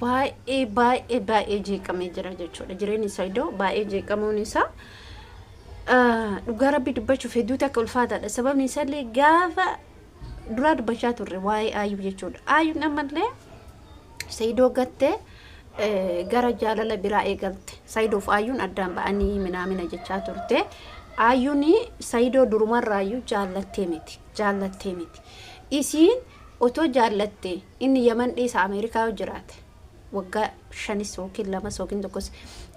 Baay'ee baay'ee baay'ee jeeqamee jira jechuudha. Jireenyi Saidoo baay'ee jeeqamuun isaa dhugaa rabbii dubbachuuf hedduu takka ulfaataadha. Sababni isaallee gaafa duraa dubbachaa turre waa'ee Ayyuu jechuudha. Ayyuun ammallee Saidoo gattee gara jaalala biraa eegalte. Saidoof Ayyuun addaan ba'anii minaamina jechaa turte. Ayyuun Saidoo durumarraayyuu jaallattee miti. Jaallattee miti. Isiin otoo jaallatte inni Yaman dhiisa Ameerikaa yoo jiraate waggaa shanis yookiin lamas yookiin tokkos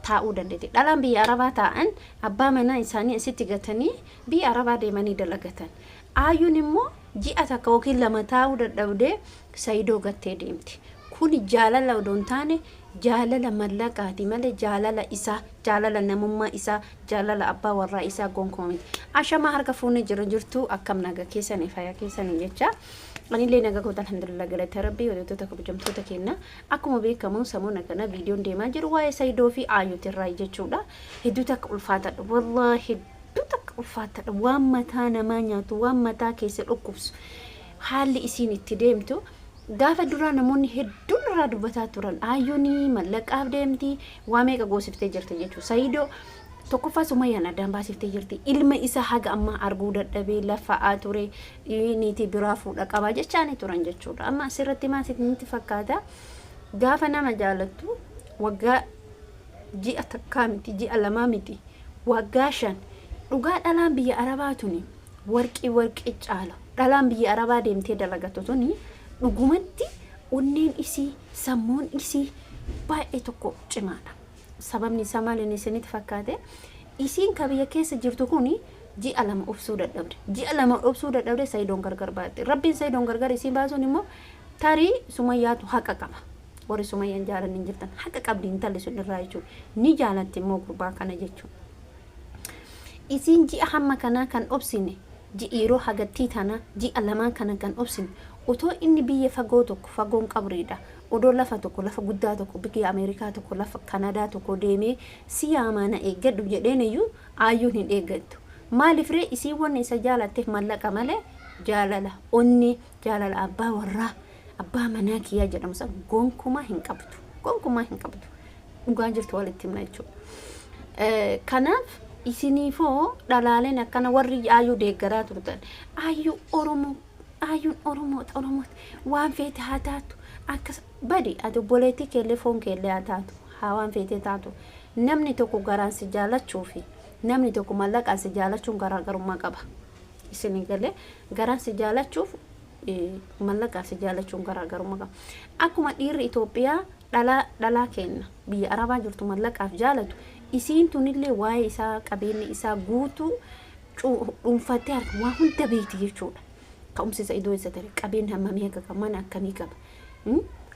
taa'uu dandeetti. Dhalaan biyya Arabaa taa'an abbaa manaa isaanii asitti gatanii biyya Arabaa deemanii dalagatan. Ayyuun immoo ji'a takka yookiin lama taa'uu dadhabdee Sayidoo gattee deemti. Kuni jaalala odoo hin taane jaalala mallaqaati malee jaalala isaa, jaalala namummaa isaa, jaalala abbaa warraa isaa gonkumaa miti. Ashamaa harka fuunee jira jirtu akkam naga keessanii fayyaa keessanii jecha. Anillee naga koota alhamdulillah galata rabbii hordoftoota kabajamtoota keenya. Akkuma beekamu samoona kana viidiyoon deemaa jiru waa'ee Sayidoo fi Ayyuutirraa jechuudha. Hedduu takka ulfaataadha. Wallaahi hedduu takka ulfaataadha. Waan mataa namaa nyaatu, waan mataa keessa dhukkubsu. Haalli isiin itti deemtu Gaafa duraa namoonni hedduun irraa dubbataa turan. Ayyuun mallaqaaf deemti, waa meeqa goosiftee jirti jechuudha. Sayiidoo tokkoffaa Sumayyaan addaan baasiftee jirti. Ilma isaa haga ammaa arguu dadhabee lafa'aa ture, niitii biraa fuudha qabaa jechaanii turan jechuudha. Amma asirratti maal sitti fakkaata? Gaafa nama jaalattu waggaa ji'a takkaa miti, ji'a lamaa miti, waggaa 5 dhugaa dhalaan biyya Arabaa tuni warqii warqii caala. Dhalaan biyya arabaa deemtee dalagattu tuni dhugumatti onneen isii sammuun isii baay'ee tokko cimaadha. Sababni isaa maal inni isinitti fakkaate isiin ka biyya keessa jirtu kuni ji'a lama obsuu dadhabde. Ji'a lama obsuu dadhabde Sayidoon gargar baate. Rabbiin Sayidoon gargar isii baasuun immoo tarii Sumayyaatu haqa qaba. Warri Sumayyaan jaalan hin jirtan haqa qabdi intalli sun irraa jechuudha. Ni jaalatti immoo gurbaa kana jechuudha. Isiin ji'a hamma kanaa kan obsine, ji'i yeroo hagattii tanaa, ji'a lamaan kana kan obsine, otoo inni biyya fagoo tokko, fagoon qabriidha, odoo lafa tokko, lafa guddaa tokko, biyya Ameerikaa tokko, lafa Kanadaa tokko deemee si yaamaa na eeggadhu jedheen iyyuu Aayyuun hin eeggattu. Maaliif ree isiin wanni isa jaalatteef mallaqa malee jaalala onnee, jaalala abbaa warraa, abbaa manaa kiyyaa jedhamu san gonkumaa hin qabdu. Gonkumaa hin qabdu. Dhugaa jirtu walitti himna jechuudha. Kanaaf isiniifoo dhalaaleen akkana warri Aayyuu deeggaraa turtan Aayyuu Oromoo Aayyuun Oromoota Oromoota waan feete haa taatu akkas badi ati obboleettii keellee foon keellee haa taatu haa waan feetee taatu namni tokko garaan si jaalachuu fi namni tokko mallaqaan si jaalachuun garaagarummaa qaba. Isinii galee garaan si jaalachuuf mallaqaan si jaalachuun garaagarummaa qaba. Akkuma dhiirri Itoophiyaa dhalaa dhalaa keenna biyya arabaa jirtu mallaqaaf jaalatu isiin tunillee waa'ee isaa qabeenna isaa guutuu dhuunfattee harka waa hunda beekti jechuudha. Ka'umsi isa idoo isa ture qabeenya hammamii akka qabu mana akkamii qaba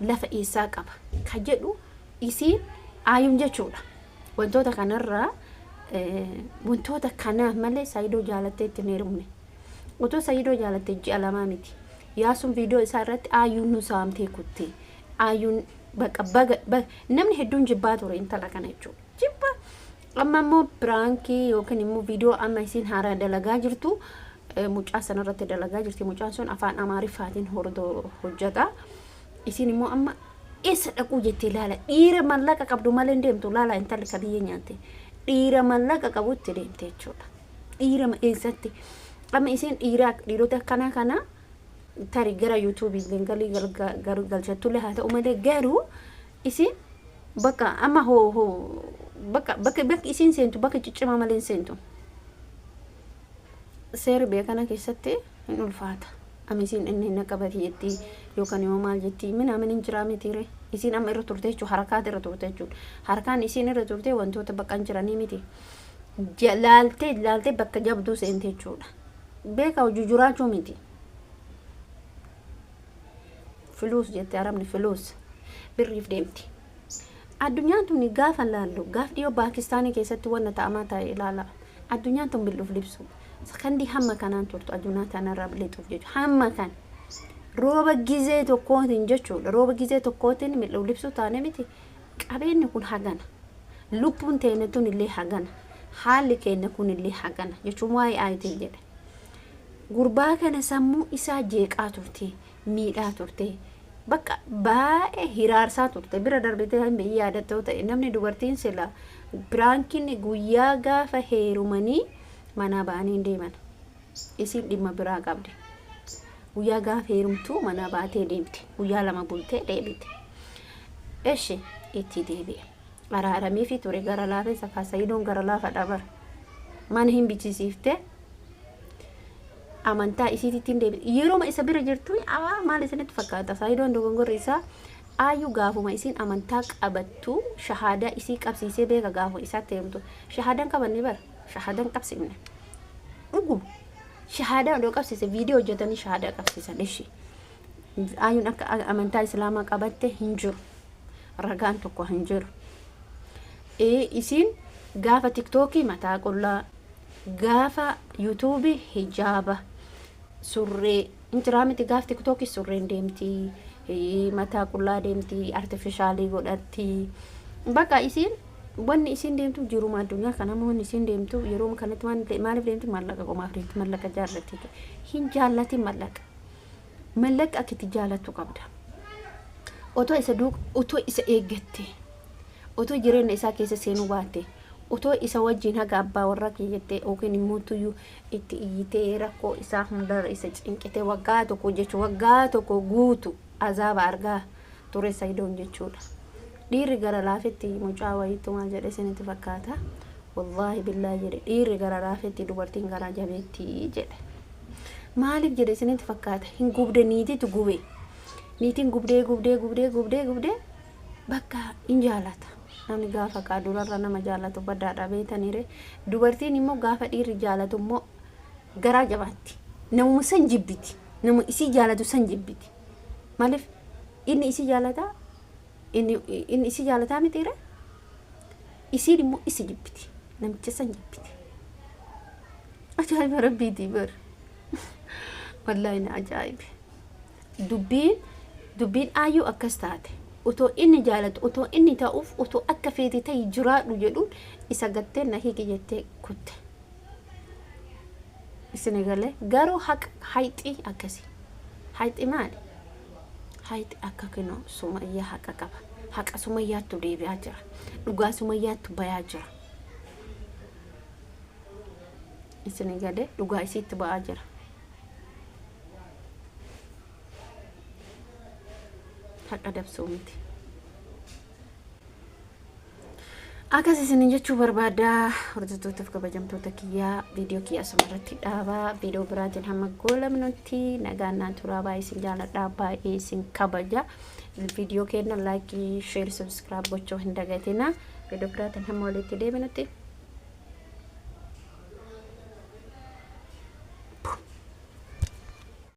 lafa eessaa qaba ka jedhu isiin aayuun jechuudha. Wantoota kanarraa wantoota kanaaf malee Saayidoo jaalattee itti hin heerumne. Otoo Saayidoo jaalattee ji'a lamaa miti. Yaasuun viidiyoo isaa irratti aayuun nu saamtee kuttee. Ayyuun bakka baga baga namni hedduun jibbaa ture intala kana jechuudha. Jibba amma immoo piraankii yookiin immoo viidiyoo amma isiin haaraa dalagaa jirtu mucaa sanarratti dalagaa jirti. Mucaan sun afaan Amaariffaatiin hordoo hojjeta. Isiin immoo amma eessa dhaquu jettee ilaala. Dhiira mallaqa qabdu malee hin deemtu ilaala intalli ka biyya nyaatte. Dhiira mallaqa qabutti deemte jechuudha. Dhiira eessatti amma isiin dhiira dhiirota akkanaa kana tari gara yuutuubii galii galchattullee haa ta'u malee garuu isiin bakka amma hoo hoo bakka bakka bakki isiin seentu bakka ciccimaa malee hin seentu. Seerri biyya kana keessatti hin ulfaata. Amma isiin inni na qabati jetti yookaan immoo maal jetti minaamin hin jiraa mitiire. Isiin amma irra turte jechuudha harakaat irra turte jechuudha. Harkaan isiin irra turte wantoota bakka hin jiranii miti. Laaltee laaltee bakka jabduu seente jechuudha. Beeka hojii jiraachuu miti. Filuus jette arabni filuus birriif deemti. Addunyaan tun gaafa laallu gaaf dhiyoo Paakistaanii keessatti wanna ta'amaa ta'e ilaala. Addunyaan tun bil'uuf libsu. Sakandii hamma kanaan turtu addunyaa tanarra lixuuf jechuudha. Hamma kan rooba gizee tokkootiin jechuudha. Rooba gizee tokkootiin mil'uuf libsuu taane miti. Qabeenyi kun hagana. Lubbuun teenya tun illee hagana. Haalli keenya kun illee hagana jechuun waa'ee aayitiin jedhe. Gurbaa kana sammuu isaa jeeqaa turte, miidhaa turte. Bakka baay'ee hiraarsaa turte bira darbitee hin yaadattoo ta'e namni dubartiin sila piraankiin guyyaa gaafa heerumanii manaa ba'anii hin deeman. Isiin dhimma biraa qabdi. Guyyaa gaafa heerumtuu manaa baatee deemte. Guyyaa 2 bultee deebite. Eshi itti deebi'e. Araarameefii ture gara laafessa kaa Sayidoon gara laafadha bara. Mana hin bichisiifte. Amantaa isiititti hin deebite. Yeroma isa bira jirtu aa maal isinitti fakkaata? Sayidoon dogongorri isaa Aayyuu gaafuma isiin amantaa qabattu shahaadaa isii qabsiisee beeka gaafuma isaatti heerumtu. Shahaadaan qabanne bara. Shahaadaan qabsiifne. Dhuguma. Shahaadaa odoo qabsiise viidiyoo hojjetanii shahaadaa qabsiisan ishi. Ayyuun akka amantaa islaamaa qabatte hin jiru. Ragaan tokko hin jiru. Isiin gaafa tiktookii mataa qullaa gaafa yuutuubii hijaaba surree hin jiraa miti gaaf tiktookii surreen deemti mataa qullaa deemti artifishaalii godhatti bakka isiin wanni isiin deemtu jiruma addunyaa kana amma wanni isiin deemtu yeroo kanatti maaliif deemti maallaqa qomaaf deemti maallaqa jaallatti hin jaallatin maallaqa maallaqa akka itti jaalattu qabda otoo isa duuka otoo isa eeggatte otoo jireenya isaa keessa seenuu baatte otoo isa wajjin haga abbaa warraa kiyya jettee yookiin immoo tuyyuu itti iyyitee rakkoo isaa hundarra isa cinqitee waggaa tokko jechuun waggaa tokko guutu azaaba argaa ture Sayidoon jechuudha. Dhiirri gara laafetti mucaa wayiitu maal jedhe isinitti fakkaata? Wallaahi billaahi jedhe dhiirri gara laafetti dubartiin garaa jabeetti jedhe. Maaliif jedhe isinitti fakkaata? Hin gubde niititu gube. Niitiin gubdee gubdee gubdee gubdee gubdee bakka hin jaalata. Namni gaafa kaa durarra nama jaalatu badaadha beektaniire. Dubartiin immoo gaafa dhiirri jaalatu immoo garaa jabaatti. Namuma san jibbiti. Nama isii jaalatu san jibbiti. Maaliif inni isii jaalataa inni isii jaalataa mitiire isiin immoo isi jibbiti. Namicha san jibbiti. Ajaa'iba rabbiitii bar. Wallaahi na ajaa'ibe. Dubbiin dubbiin Aayyuu akkas taate. Otoo inni jaalatu, otoo inni ta'uuf, otoo akka feete ta'i jiraadhu jedhuun isa gattee na hiiki jettee kutte. Isin galee garuu haqa hayxii akkasi. Hayxi maali? Hayxi akka kinoo Sumayyaa haqa qaba. Haqa Sumayyaattu deebi'aa jira. Dhugaa Sumayyaattu bayaa jira. Isin galee dhugaa isiitti ba'aa jira. Haqa dabsuu miti. Akkas isinin jechuu barbaada hordoftootaaf kabajamtoota kiyyaa viidiyoo kiyya asuma irratti dhaabaa viidiyoo biraatiin hamma goolamnutti nagaan naa turaa baay'ee isin jaaladha baay'ee isin kabaja viidiyoo keenya laayikii sheer subscribe gochuu hin dagatina viidiyoo biraatiin hamma walitti deebinutti.